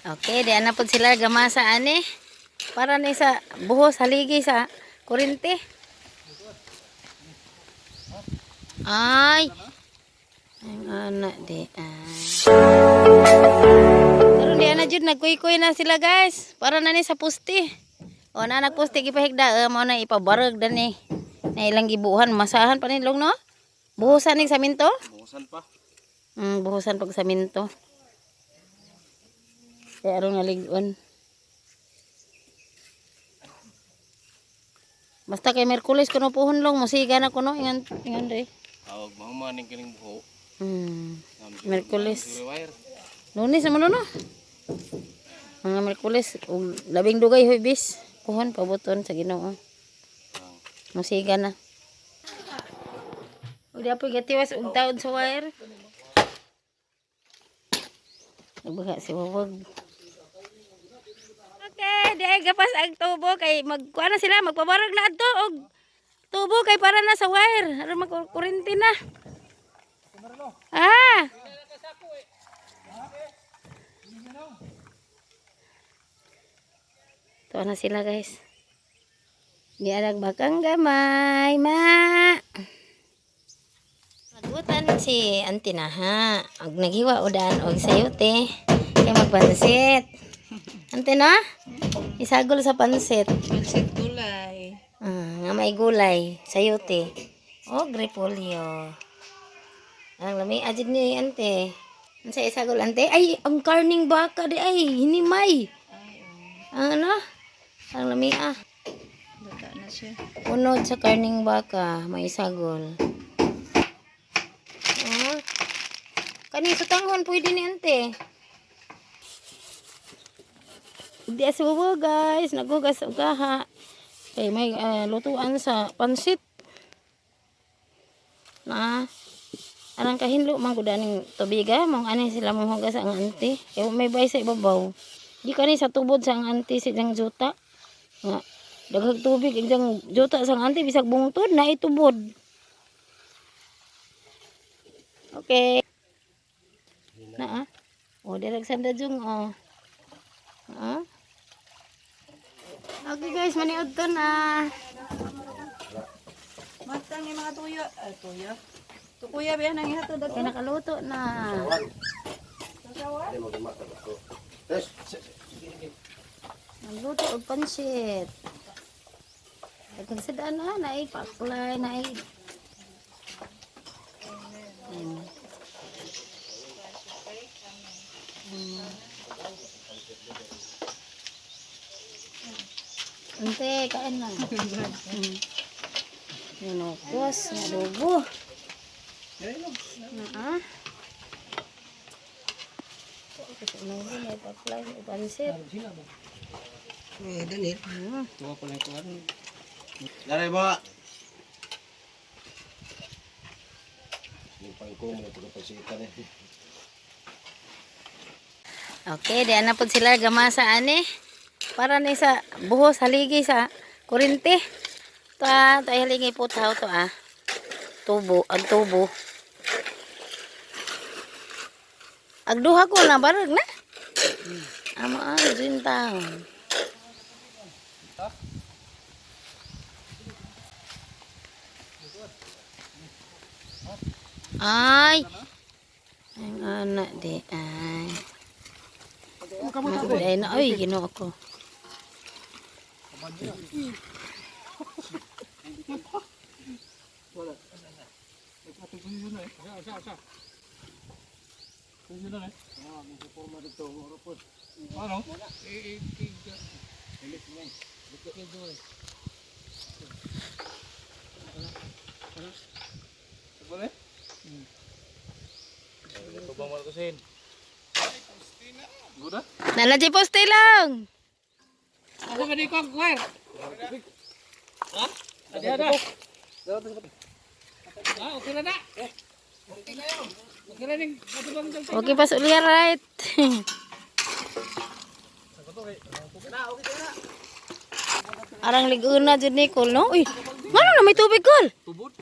Okay, di na po sila gamasa ani. Para ni sa buhos haligi sa kurente. Ay. Ang ana di ay. Karon di ana jud nagkuy-kuy na sila, guys. Para na ni sa puste. O na nagpuste gipahigda mao na ipabarag dani. Na ilang gibuhan masahan pa nilong, no? Buhusan ni saminto? Buhusan pa. Buhusan pag saminto. Kaya aron nalig-on. Basta kay Merkulis kuno puhon long musiga na kuno ingan ingan day. Awag mahumaning kining buho. Merkulis. Wire. Lunes naman, no? Mga Merkulis ug labing dugay Huwebes puhon pabuton sa Ginoo. Musiga na. Ug di apoy gatiwas og taod sa wire. Nagbaga si Wawag. Okay, di ay gapas ang tubo kay magkuha na sila, magpabarag na adto og tubo kay para na sa wire. Aron magkurente na. Ah! Tuwa na sila, guys. Di alag bakang gamay, ma. Magutan si Auntie na ha. Og naghiwa udan og sayote. Kay magpansit. Auntie na? Isagol sa pansit. Pansit gulay. Ah, nga may gulay, sayote. Og repolyo. Ang lami ajid ni Ante. Unsa isagol, Ante? Ay, ang karning baka di ay hinimay. Ang ano? Ang lami ah. Luta na siya. Unod sa karning baka, may isagol. Oh. Kani sutanghon pwede ni Ante. Di asubo, guys, naghugas og kaha. Kay may lutuan sa pansit. Na arang kahinlo man gud aning tubiga, mong ani sila mong hugas ang ante. Kay may bay sa ibabaw. Di kani sa tubod sa ang ante si jang juta. Nga daghang tubig ang jang juta sa ang ante bisag bungtod na itubod. Okay. Na ah. O direk sanda jung oh. Ah. Okay guys, maniud to na. Matang yung mga tuyo. Ay, tuyo. Tukuya ba yan ang ihatod ato? Kaya nakaluto na. Nagluto og pansit. Daghang sadaan na, naay paklay, naay. Ayan. Ante, kain lang. Ninukos, adobo. Na ah. Adobo, may paklay, may pansit. Eh, Daniel. Tuwa ko lang kuan. Daray ba? Yung pangkong mo pagpagsitan eh. Okay, di na po sila gamasa ani. Para ni sa buhos haligi sa kurente. To ah, to ay haligi po tao to ah. Tubo, ang tubo. Agduha ko na barag na. Amo ah, jin taon. Ay. Ang ana di ay. Ay na oy, Ginoo ko. Ano? Nala di poste lang. Ako ka di ko wire. Ha? Adi ada. Ah, okay na na. Okay na ning katubang dyan. Okay pa sa uliya right. Arang liguna jud ni Col, no? Uy, ngano na may tubig, Col? Tubod.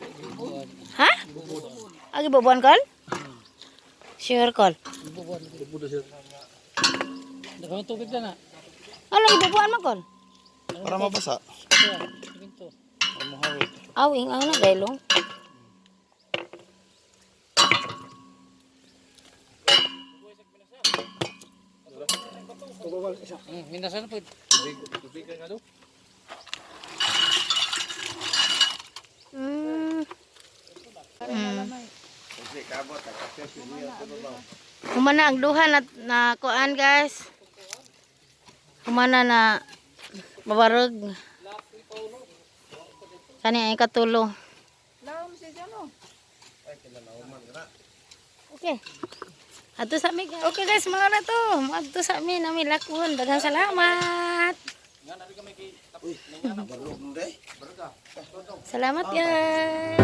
Ha? Agi bubuan, Col? Sure, Col. Tubod sir. Daghang tubig na na. Ano ibubuan man kon? Para mabasa. Ginto. Para muhawid. Aw, ing ano gaylong. Minasan po. Tubig ka nga do. Humana ang duha na, na kuan, guys. Humana na mabarog. Kani ay katulo. Lawom siya dyan, oh. Okay. Adto sa mi. Okay guys, mga na to. Adto sa mi nami lakon. Daghang salamat. Salamat, guys.